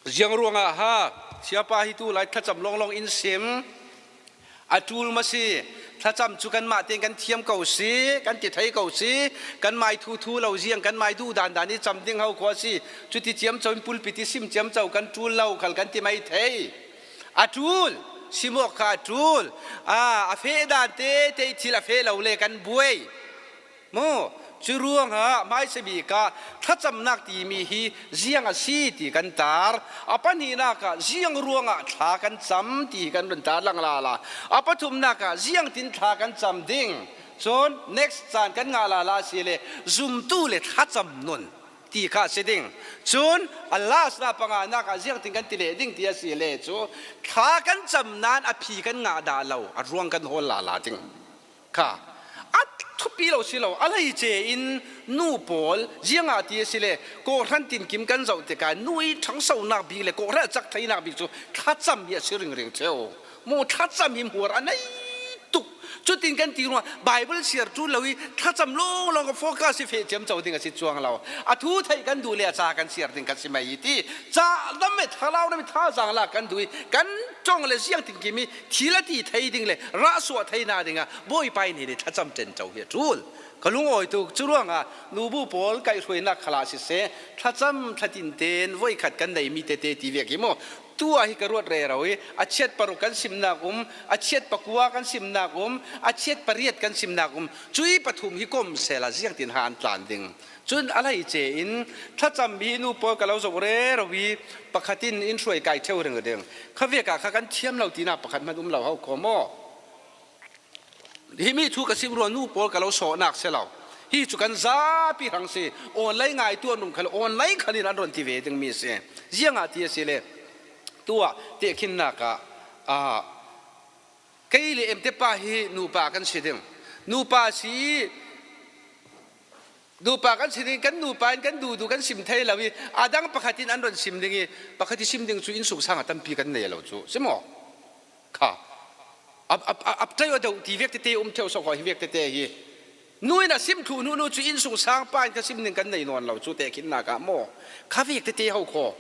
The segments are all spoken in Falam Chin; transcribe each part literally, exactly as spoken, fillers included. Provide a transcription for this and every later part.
Ziang ruangah ha, siapa hi tu lai thlacam lawnglawng in sim. A ṭul maw si, thlacam cu kanmah tein kan thiam ko si, kan ti thei ko si, kanmah i thuthu lo ziang, kanmah i duh dandan i cam ding ho khua si, cuti ciamco in pulpit i sim ciamco kan ṭul lo khal kan ti mai thei. A ṭul, sim awk kha a ṭul. A, a feh dan tete i thil a feh lo le kan buai. Maw, cu ruangah hmaisa bik ah thlacamnak timi hi ziang a si ti kan tar. A pahnihnak ah ziang ruangah thla kan cam ti hi kan run tar lang lala. A pathumnak ah ziangtin thla kan cam ding. Cun next caan kan ngah lala a si le zumtu le thlacam nun ti kha a si ding. Cun a last-nak panganak ah ziangtin kan ti leh ding ti a si le cu thla kan cam nain a phi kan ngah dah lo, a ruang kan hawl lala ding. Kha a thupi lo si lo, a hleice in nu pawl, ziangah ti a si le, kawhhran tinkim kan zoh tikah nu i ṭhangsonak bik le kawhhran a cak theinak bik cu thlacam hi a si ringring cio. Maw, thlacam hi hmuar a nei tuk. Cutin kan ti ruangah Bible siar ṭul lo i thlacam lawnglawng ka focus i feh ciamco ding a si cuang lo. A thu theih kan duh le a ca kan siar ding kan si mai i ti. Ca lam i thalau lam i thazaang lak kan duh i kan ṭong le ziangtinkim i thil a ti thei ding le rah suah theinak dingah Bawipa in hi ni thlacam ṭenco hi a ṭul. Ka lungawi tuk. Cu ruangah nubu pawl kaihhruainak khalah siseh, thlacam thlatin tein voikhat kan neimi tete ti vek hi maw? Tu ah hi ka ruat rero i a chiat paruk kan simnak um, a chiat pakua kan simnak um, a chiat pariat kan simnak um. Cui pathum hi kom sehla ziangtin ha an tlan ding. Cun a hleice in thlacam hi nu pawl ka lo zoh rero i pakhat in in hruai kai ṭheu ringring. Kha vekah kha kan thiam lo tinak pakhat hman um lo ho kho maw? Himi thu ka sim ruang nu pawl ka lo sawhnak si lo. Hi cu kan zapi hrang si. Online ngaitu an rum khal online khalin an run ti ve dingmi si. Ziangah ti a si le tu ah tehkhinnak ah, ah, kei le Emte pa hi nupa kan si ding. Nupa si i Nupa kan si ding, kan nupa in kan duhduh kan sim thei lo i, a dang pakhat in an run sim ding i, pakhat i sim ding cu innsungsang a tampi kan nei lo cu, si maw? Kha. A, a, a, a ṭai aw deuh ti vek tete um ṭheu so kho hi vek tete hi. Nu in a sim thluh hnu nu cu innsungsang pa in ka sim ding kan nei nawn lo cu tehkhinnak ah maw? Kha vek tete ho kho.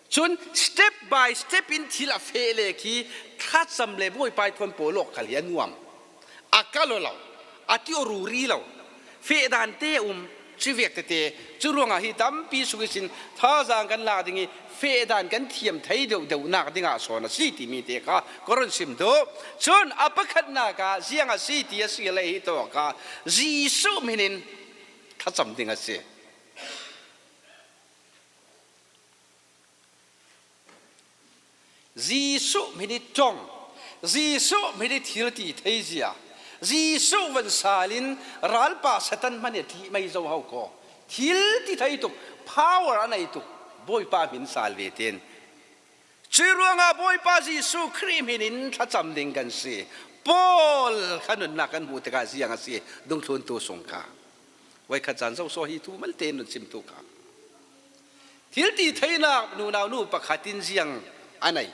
Cun step by step in thil a feh le khi thlacam le Bawipa i thuam pawl awk khal hi a nuam. A kal aw lo, a ti aw ruri lo, feh dan te um, civek tete, cu ruangah hi tampi sung ihsin thazaang kan lak ding i feh dan kan thiam thei deuhdeuhnak dingah sawn a si timi te kha ka run sim duh. Cun a pakhatnak ah ziang a si ti a si le hi tawk ah Jesuh hmin in thlacam ding a si. Jesuh hmin i ṭong, Jesuh hmin i thil ti theizia, Jesuh van sal in ralpa Satan hman i ṭih mai zo ho kho. Thil ti thei tuk, power a nei tuk, Bawipa hmin sal ve tein. Cui ruangah Bawipa Jesuh Khrih hmin in thlacam ding kan si. Paul kha nunnak kan hmuh tikah ziang a si, dungthluntu sung kha. Voikhat caan Joshua hi thu malte in nun sim tu kha. Thil ti theinak nunau nu pakhat in ziang a nei.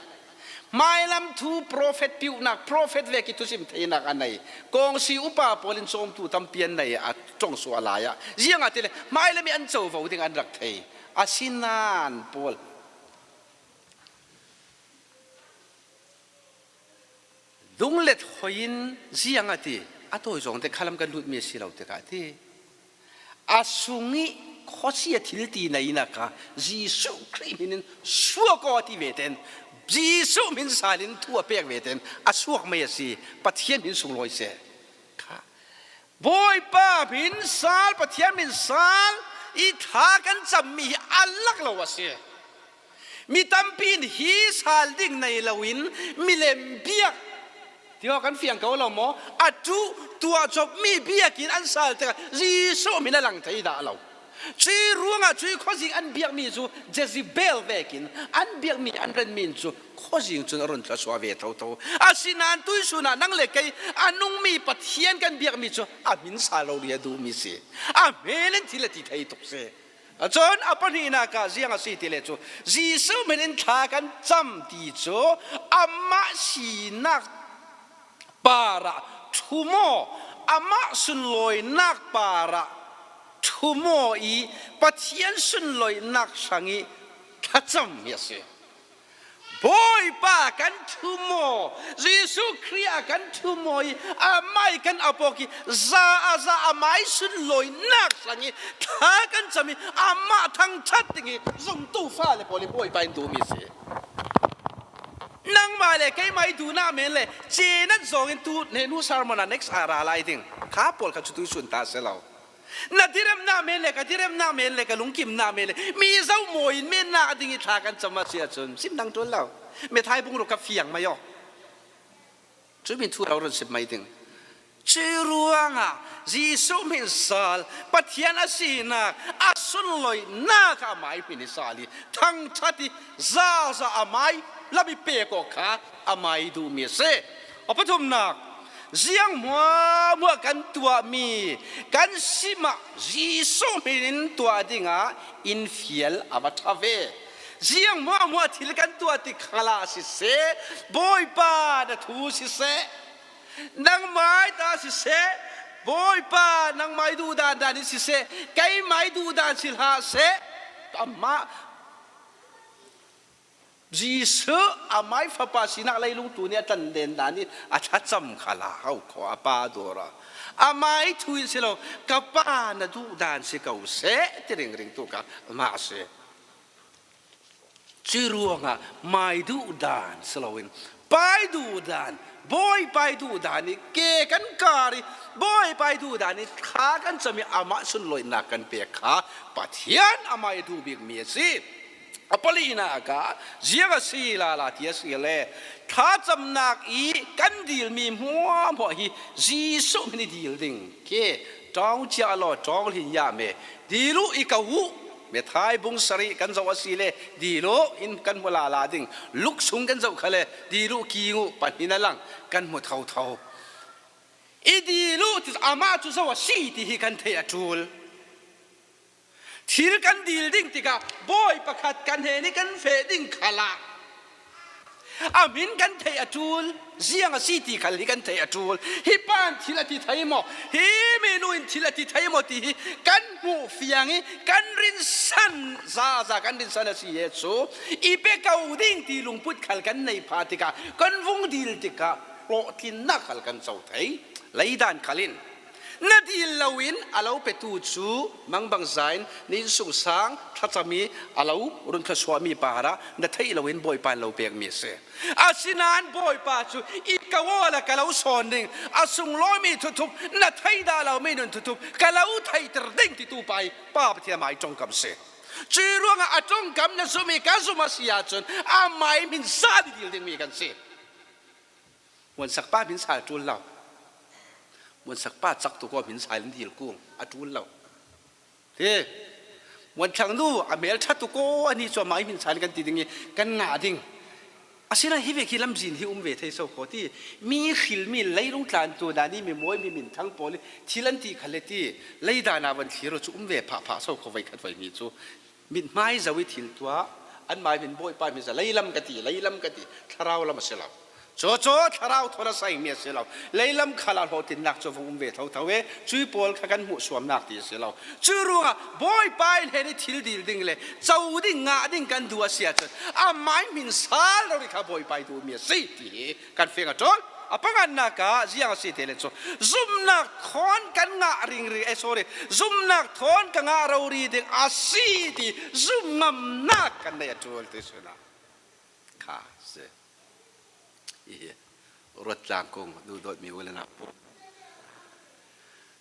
Hmailam thu prophet piuhnak, prophet vek i thusim theinak a nei. Kawngsi upa pawl in cawmtu tampi an nei a ṭongsuah lai ah. Ziangahtile hmailam i an covo ding an rak thei. Asinain Paul dunglet hoi in ziang a ti, a tawi zawng te khalam kan lutmi a si lo tikah a ti. A sung i khuasia thil ti neinak kha Jesuh Khrih hmin in suak aw a ti ve tein, Jesuh hmin sal in thu a pek ve tein a suak mai a si. Pathian hmin sunglawi seh. Kha Bawipa hmin sal, Pathian hmin sal i thla kan cammi hi a lak lo a si. Mi tampi in hi sal ding nei loin milem biak tiah kan fiang ko lo maw? A ṭuh tuah cawpmi biakinn an sal tikah Jesuh hmin a lang thei dah lo. Cui ruangah cui khuazing an biakmi cu Jezebel vekin an biakmi an renmi in cu khuazing cun a run thluasuah ve thotho. Asinain tuihsun ah nang le kei a nungmi Pathian kan biakmi cu a hmin sal lo rih a duhmi si. A hmel in thil a ti thei tuk si. Cun a pahnihnak ah ziang a si ti le cu Jesuh hmin in thla kan cam ti cu amah sinak parah ṭhum aw, amah sunlawinak parah ṭhum aw i Pathian sunlawinak hrang i Thlacam hi a si. Bawipa kan thumaw, Jesuh Khrih ah kan thumaw i, amah i kan apawk i, za a za a mai sunlawinak sang i, thla kan cam i, amah thangthat ding i zumtu fale pawl i Bawipa in duhmi a si. Nangmah le keimah i duhna men le, ceh nat zawngin tu hnu sermon a next a ra lai ding. Kha pawl kha cu tuisun ta si lo. Na diremna men le, ka diremna men le, ka lungkimna men le, mi zoh mawi in mennak ding i thla kan cam a si ahcun, sim dang ṭul lo. Methai bung ruk ka fiang mai aw. Cu min thu lo run sim mai ding. Cuih ruangah Jesuh hmin sal, Pathian a sinak, a sunlawinak amai hmin i sal i, thangthat i, zaza amai lam i pek awk kha amai duhmi a si. A pathumnak, ziang hmuahhmuah kan tuahmi, kan simah Jesuh hmin in tuah dingah in fial a va ṭha ve. Ziang hmuahhmuah thil kan tuah tik khalah siseh, Bawipa na thu siseh, nangmai ta siseh, Bawipa nangmai duhdan dan in siseh, keimai duhdan si hlah seh, amah Jesuh amai fapa sinak leilung tu nih a tlanlen dan i a thlacam khalah hau kho a pa dawr a, amai thu in si lo, ka pa na duhdan si ko seh, ti ringring tu kha amah a si. Cuih ruangah mai duhdan si loin, pai duhdan, Bawipa i duhdan i ke kan kar i, Bawipa i duhdan i thla kan cam i, amah sunlawinak kan pek kha Pathian amah i duh bikmi a si. A palinak ah ziang a si lala ti a si le, thlacamnak i kan dilmi hmuahhmuah hi Jesuh hmin i dil ding. Khi ṭawng ciah law, ṭawng hlin yah me, dil uh i ko uh. Methai bung sarih kan zoh a si le, dil uh in kan hmu lala ding. Luk sung kan zoh kha le, dil uh king uh pahnih a lang kan hmu thotho. I dil uh ti amah cu zo a si ti hi kan theih a ṭul. Thil kan dil ding tikah Bawi pakhat kan hnen i kan feh ding khalah a hmin kan theih a ṭul, ziang a si ti khal hi kan theih a ṭul. Hi pa in thil a ti thei maw? Hi minu in thil a ti thei maw ti hi kan hmuh fiang i kan rinsan, zaza kan rinsan a si he cu i pe ko ding ti lungput khal kan neih phah tikah kan vung dil tikah hlawhtlinnak khal kan co thei. Leidan khal in na dil loin a lo petu cu mangbangza in na innsungsang thlacam i a lo run thluasuahmi parah na theih loin Bawipa in lo pekmi a si. Asinain Bawipa cu i ka awla ka lo sawn ding, a sunglawimi thuthup, na thei dah lomi nun thuthup ka lo theihter ding titu pa i Pa Pathian amah i ṭongkam si. Cuih ruangah a ṭongkam na zum i ka zum a si ahcun amah i hmin sal i dil dingmi kan si. Hmuansak pa hmin sal ṭul lo. Hmuansak pa cak tuk aw, hmin sal in dil kung a ṭul lo. Hi hmuanthlang nu a hmel ṭha tuk aw, ani cu amah i hmin sal in kan ti ding i kan ngah ding. Asinain hi vek hi lamzin hi um ve thei so kho ti. Mi hrilmi, leilung tlantu dan i mi mawi, mi minthang pawl i thil an ti khal le ti. Leidan ah van thlir aw cu um ve phah phah so kho, voi khat voi mi cu. Mithmai zo i thil tuah, anmai hmin Bawipa hmin sa, leilam ka ti, leilam ka ti, thlarau lam a si lo. Cucu thlarau thawn a saimi a si lo. Leilam khal ah hlawhtlinnak cu vung um ve thotho e, cuih pawl kha kan hmuh suamnak ti a si lo. Cuih ruangah Bawipa i hnen i thil dil ding le co ding, ngah ding kan duh a si ahcun amah i hmin sal rori kha Bawipa i duhmi a si ti hi kan fiang a ṭul. A panganak ah ziang a si ti le cu, zumnak thawn kan ngah ringring, eh, sorry, zumnak thawn ka ngah rori ding a si ti zumngamnak kan nei a ṭul ti si hna kha si. I hi ruat tlang kung duhdawtmi u le nau pawl,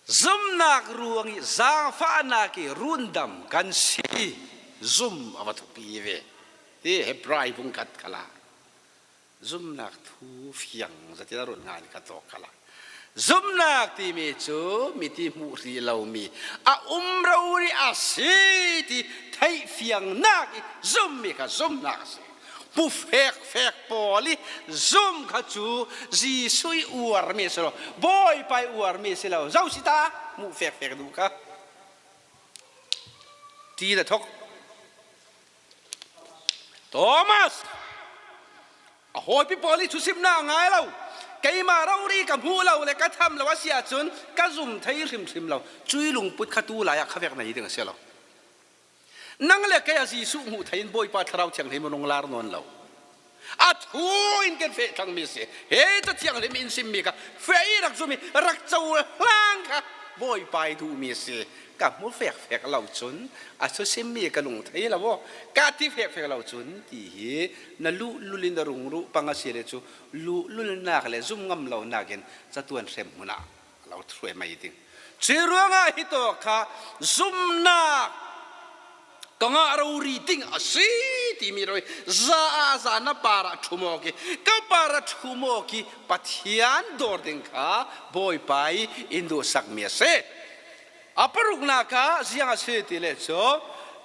zumnak ruang i zaangfahnak i rundam kan si. Zum a va thupi ve ti Hebrai bung khat khal ah zumnak thu fiang zetin a run ngai kha tawk khalah, zumnak timi cu miti hmuh hrih lomi a um rori a si ti theih fiangnak i zummi kha zumnak a si. Hmu fekfek pawl i zum kha cu Jesuh i uarmi a si lo, Bawipa i uarmi a si lo. Zo si ta, hmuh fekfek duh kha. Ti na thok. Thomas, a hawipi pawl i thusimnak a ngai lo. Keimah rori ka hmuh lo le ka tham lo a si ahcun ka zum thei hrimhrim lo. Cuih lungput kha tu lai ah kha vek na hi ding a si lo. Nang le kei a Jesuh hmuh thei in Bawipa Thlarau Thianghlim a nung lar nawn lo. A thu in ken feh thlang mi si. He Ca Thianghlim in sim mi kha feh i rak zum i rak co hlang kha Bawipa i duh mi si. Ka hmu fek fek lo cun a thu sim mi ka lung thei lo aw. Ka ti fek fek lo cun ti hi na luhlul in a rung ruh pang a si le cu luhlulnak le zum ngam lonak in catuan hrem hmun ah lo thruai mai ding. Cuih ruangah hi tawk kha zumnak ka ngah rori ding a si timi rori za ah za na parah ṭhum awk i ka parah ṭhum awk i Pathian dawr ding kha Bawipa i in duhsak mi a si. A paruknak ah ziang a si ti le cu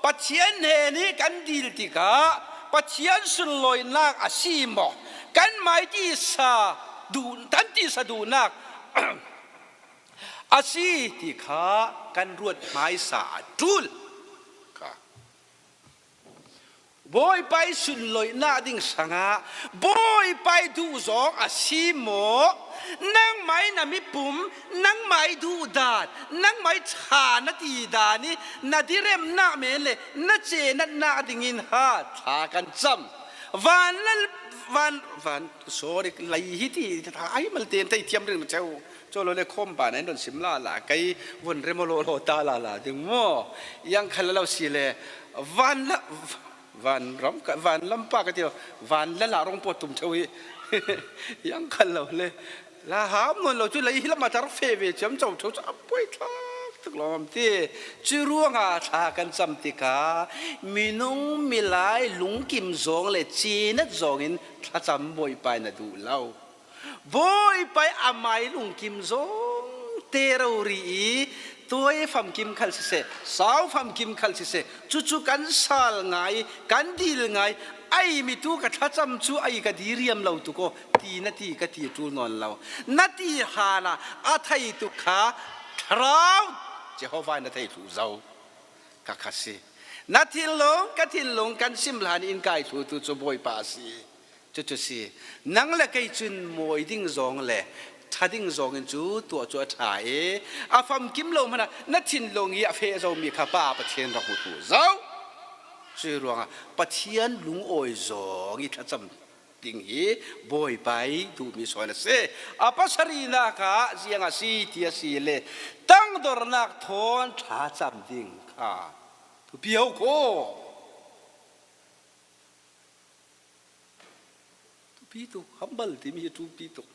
Pathian hnen i kan dil tikah Pathian sunlawinak a si maw? Kan mai tisa duh, kan tisa duhnak a si ti kha kan ruat hmaisa a ṭul kha. Bawipa i sunlawinak ding hrangah Bawipa i duhzawng a si maw? Nangmah i na mipum, nangmah i duhdan, nangmah i ṭha na tidan i na diremnak men le na cenatnak dingin ha thla kan cam. Van la, van, van, sorry, lei hi ti, ai malte in tei thiam ring na cheu. Cawlo le khawm ban in don sim lala, kei von rem aw lawlaw ta lala ding maw? Yang khal lo si le, van la, van ram ka, van lam pa ka ti lo, van la la rong pawt tum cheu hi. Yang khal lo le, la ham nawn lo cu lei hi lam a tar fe ve ciam co cheu cu a puai thlak tuk lo am ti. Cu ruangah thla kan cam tikah minung milai lungkim zawng le cinat zawng in thlacam Bawipa in a duh lo. Bawipa i amai lungkim zawng te rori i tuai famkim khal siseh, sau famkim khal siseh, cucu kan sal ngai, kan dil ngai, ai mi tu ka thlacam cu ai ka diriam lo tuk aw, ti na ti ka ti ṭul nawn lo. Na ti hlanah a thei tuk kha Thlarau Jehovah in a thei thluh zo. Ka kha si. Na thinlung, ka thinlung kan sim hlan in kai thlutu cu Bawipa a si. Cucu si. Nang le kei cun mawi ding zawng le ṭha ding zawng in cu tuah cu a ṭha i a famkim lo hmanah na thinlung i a feh zomi kha Pa Pathian rak hmu thluh zo. Cuih ruangah Pathian lungawi zawng i thlacam ding hi Bawipa i duhmi sawn a si. A pasarihnak ah ziang a si ti a si le tangdornak thawn thlacam ding kha thupi ho kho. Thupi tuk, hambal timi hi thupi tuk.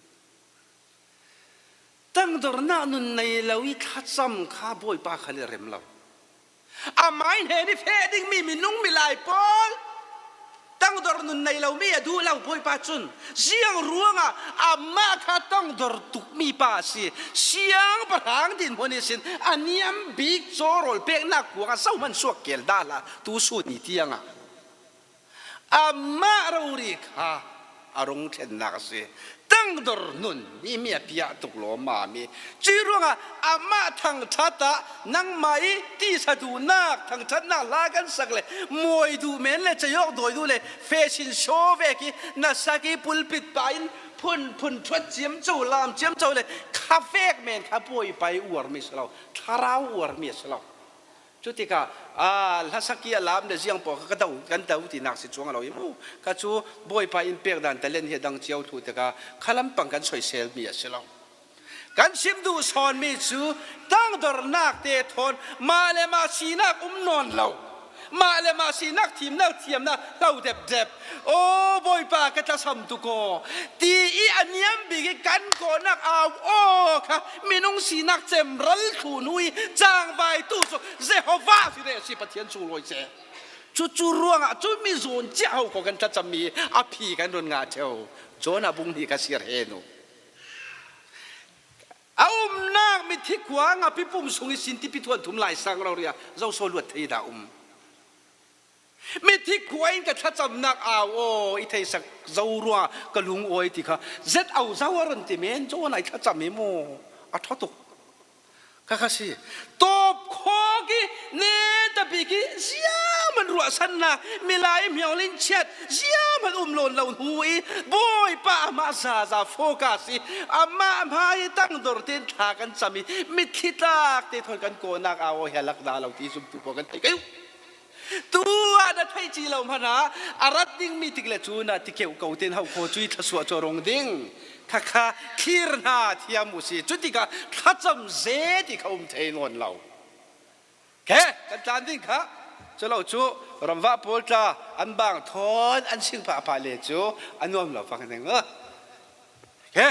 Tangdornak nun nei lo i thlacam kha Bawipa khal i rem lo. Amai hnen i feh dingmi minung milai pawl tangdor nun nei lomi a duh lo Bawipa cun. Ziang ruangah amah kha tangdor tukmi pa a si. Siangpahrang dinhmun ihsin a niam bik caw rawl peknak kuang a zohman suak kel dah hlah tu sun ni tiangah. Amah rori kha a rung thlennak a si. Tangdor nun mi mi a piah tuk lawmam i cuih ruangah amah thangṭhat ah nangmah i tisa duhnak thangṭhatnak hla kan sak le mawi duh men le cayawk dawi duh le fashion show vek i na sak i pulpit pa in phun phun ṭhuat ciamco lam ciamco le kha vek men kha Bawipa i uarmi a si lo, Thlarau uarmi a si lo. Cutikah, aa, hlasak i a lam le ziang pawl kha ka do, kan do tinak si cuang a lo i mu. Kha cu Bawipa in pek dan talent hi a dang cio thlu tikah kha lampang kan soisel mi a si lo. Kan sim duh sawn mi cu tangdornak te thawn mah le mah sinak um nawn lo. Mah le mah sinak thimnak thiamnak hlo depdep. Aw, Bawipa ka tlasam tuk aw, ti i a niam bik i kan kawhnak au aw kha minung sinak cemral thlu hnu i cangvai tu cu Jehovah si reh a si, Pathian cu lawi ce. Cucu ruangah cu mi zawn ciah ho kho kan thlacam mi a phi kan run ngah ṭheu. Jonah bung hnih ka sir he nu. A umnak mithi khua ngah pi pum sung i sin tipi thuan thum lai sang rori ah zoso luat thei dah um. Mithi khua in ka thlacamnak au aw i theisak zo ruangah ka lung awi ti kha zet au zo a run ti men Jonah i thlacam hi maw? A ṭha tuk. Ka kha si. Tawp khawk i nen tabik i ziahman ruahsannak, milai hmiang lin chiat ziahman um lawn lo hnu i Bawipa amah zaza focus i amah hmai tangdor tein thla kan cam i mitthli tlak te thawn kan kawhnak au aw hi a lak dah lo ti zumtu pawl kan thei kai uh. Tu-ah na theih cih lo hmanah a rat ding mi tik le cu na ti keuh ko tein hau khaw cu i thluasuah cu a rung ding. Khakha thlir hna thiam uh si. Cutikah thlacam zet i kha um thei nawn lo. Khe, kan tlan ding kha. Cu lo cu ramvah pawl tla an bang thawn an sing phahphah le cu a nuam lo fang ding. Khe,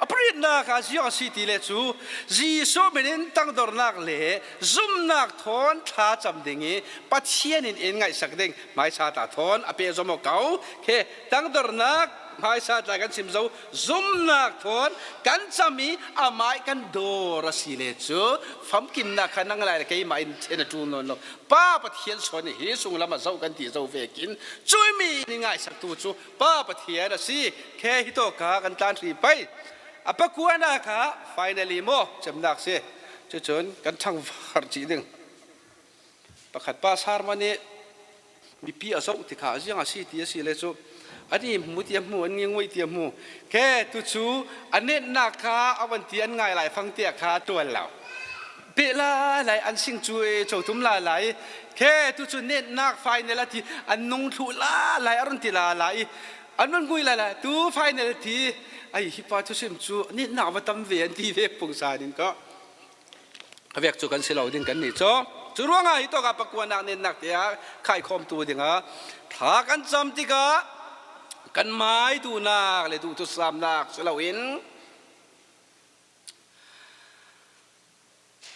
a pariatnak ah ziang a si ti le cu, Jesuh min in tangdornak le zumnak thawn thlacam ding i Pathian in in ngaihsak ding hmaisa tla thawn a pehzom aw ko. Khe, tangdornak hmaisa tla kan chim zo, zumnak thawn kan cam i amah i kan dawr a si le cu, famkimnak kha nang lai le keimah in then a ṭul nawn lo. Pa Pathian sawn i hi sunglam ah zoh kan ti zo vekin, cumi in i ngaihsaktu cu Pa Pathian a si. Khe hi tawka kan tlan hrih pei. A pakuanak ah finally maw cemnak si. Cucun kan ṭhangvar cih ding. Pakhat pa sermon nih mipi a zoh tikah ziang a si ti a si le cu, an i hmu ti a hmu, an i nguih ti a hmu. Khe tu cu a netnak kha a van ti an ngai lai fang tiah kha tuan lo. Peh lai lai an sing cu i co tum lai lai. Khe tu cu netnak final a ti an nung thluh lai lai a run ti lai lai. An run ngui lai lai. Tu final a ti, ai, hi pa thusim cu netnak va tam ve an ti ve pungsan in ka, ka vek cu kan si lo ding kan ni cu. Cu ruangah hi tawkah pakuanak netnak te ah khaikhawmtu dingah thla kan cam tikah kan mai duhnak le duhthusaknak si loin,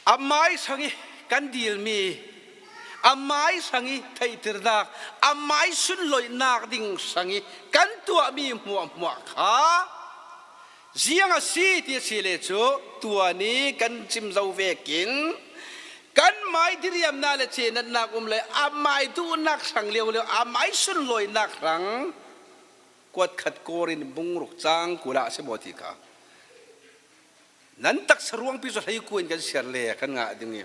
amah i sang i kan dilmi, amah i sang i theihternak, amah i sunloihnak ding sang i kan tuahmi hmuahhmuah kha ziang a si ti a si le cu, tuan i kan cim zo vekin, kanmah i diriamnak le cenatnak um le amah i duhnak hrang liolio, amah i sunloihnak hrang, kuatkhat Korin bung ruk cang kul ah a si maw ti kha. Nan taksa ruangpi cu hleikua in kan siar le kan ngah ding i,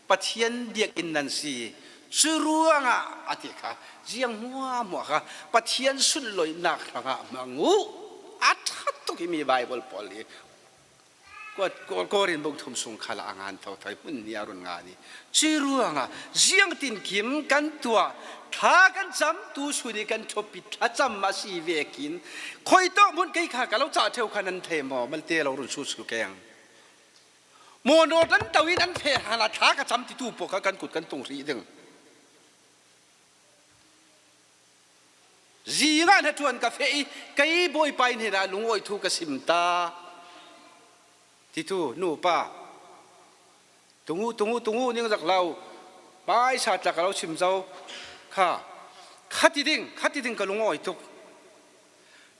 Pathian biakinn nan si. Cu ruangah a ti kha, ziang hmuahhmuah kha Pathian sunloihnak hrangah hmang uh. A ṭha tuk himi Baibal pawl hi. Ko-, Ko-, Korin bung thum sung khalah a ngan thotho i hmun ni a run ngan i. Cu ruangah ziangtinkim kan tuah, thla kan cam, tu sun i kan ṭhawppi thlacam a si vekin, khuitawk hmun kei kha ka lo cah ṭheu kha nan thei maw? Malte lo run susu keng. Mawnaw tan to in an feh hlan ah thla ka cam titu pawl kha kan kut kan tung hrih ding. Zingah hnaṭuan ka feh i, kei Bawipa i hnenah lungawi thu ka sim ta, titu nupa. Tung uh, tung uh, tung uh, ning zak hlah uh. Hmaisa tla ka lo chim zo kha. Kha ti ding, kha ti ding ka lungawi tuk.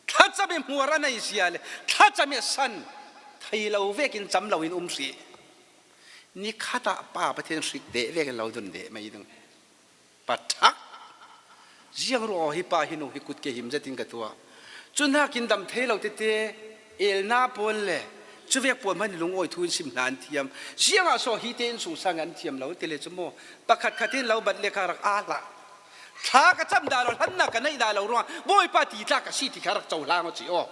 Thlacam i hmuar a nei zia le thlacam i a san thei lo vekin cam loin um hrih. Ni khat ah Pa Pathian hrik deh vekin lo dun deh mai ding. Pa ṭhak. Ziang ruang aw hi pa hi nu hi kut ke him zetin ka tuah. Cu hnakin dam thei lo tete, elna pawl le cuvek pawl hmanh i lungawi thu in sim hna an thiam. Ziangah so hi te in sungsang an thiam lo ti le cu maw? Pakhat khat in lo bat le kha rak aa hlah. Thla ka cam dah lo, hlannak ka neih dah lo ruang, Bawipa ti tla ka si ti kha rak cohlang aw ci aw.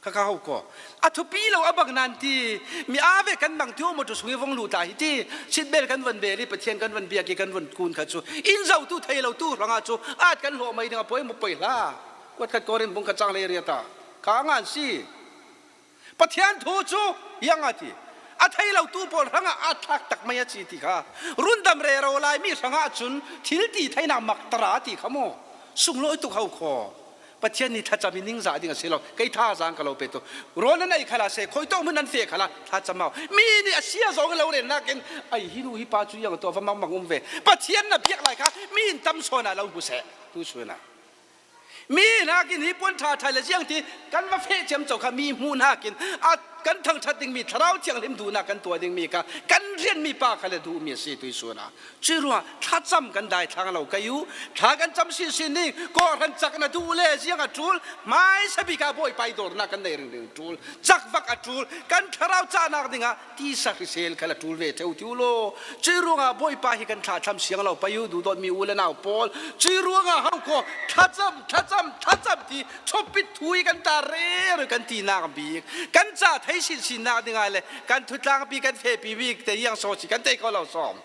Kha kha ho kaw. A thupi lo a bang nan ti, mi aa ve kan bang ti aw, motor sung i vong luh ta hi ti, seat belt kan von bel i, Pathian kan von biak i, kan von kun kha cu. In zotu thei lo tu hrangah cu, at kan hlawh mai ding a poi mu poi hlah. Kuat khat Korin bung khat cang hleiriat ah kha a ngan si. Pathian thu cu, hiang a ti. A thei lo tu pawl hrangah at thlak tak mai a ci ti kha. Rundam rero lai mi hrangah cun, thil ti theinak mak tara ti kha maw? Sunglawi tuk ho khaw. Pathian nih thlacam i ningzah ding a si lo. Kei thazaang ka lo pe tu. Rawl nan ei khala se, khuitawk hmun nan feh khala, thlacam mau. Mi nih a sia zong lo ren nakin, ai, hi nu hi pa cu iang tuah va mangmang um ve. Pathian na biak lai kha, mi in tam sawn ah lo hmu seh. Tu suan ah. Mi hnakin hi puan ṭha ṭha le ziang ti kan va feh ciamco kha mi hmuh hnakin a kan thangṭhat dingmi Thlarau Thianghlim duhnak kan tuah dingmi kha kan rianmi pa kha le duhmi a si tui suan ah. Cuih ruangah thlacam kan dai thlang lo kei uh. Thla kan cam sinsin ding, kawhhran cak na duh le ziang a ṭul, hmaisa bik ah Bawipa i dawrnak kan nei ringring ṭul, cakvak a ṭul, kan thlarau cahnak dingah tisa hrisel khal a ṭul ve ṭheu ti uh law. Cuih ruangah Bawipa hi kan thlahthlam siang lo pei uh, duhdawtmi u le nau pawl. Cuih ruangah ho khaw, thlacam, thlacam, thlacam ti chawpit thu i kan ta rero kan tinak bik, kan cah thei sinsinnak dingah le kan thutlangpi kan fehpi bik te iang saw si kan tei kho lo sawm.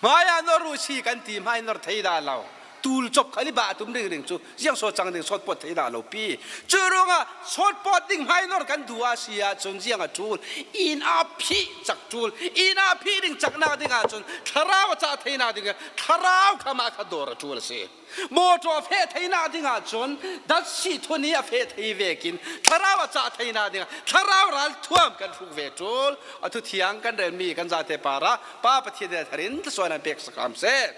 Hmai a nor uh si kan ti, hmai nor thei dah lo. Tul chop khal i bah tum ringring cu ziang sawt cang ding sawt pawt thei dah lo pi. Cu ruangah sawt pawt ding hmai nor kan duh a si ahcun ziang a ṭul? Inn a phih cak ṭul. Inn a phih ding caknak ding ahcun thlarau a cah theinak ding, thlarau kha mah kha dawr a ṭul a si. Mawṭaw a feh theinak ding ahcun dat si thun i a feh thei vekin thlarau a cah theinak ding ah thlarau ralthuam kan hruk ve ṭul. A thu thiang kan relmi kan zate par ah Pa Pathian nih thar in thluasuah in pek sak hram seh.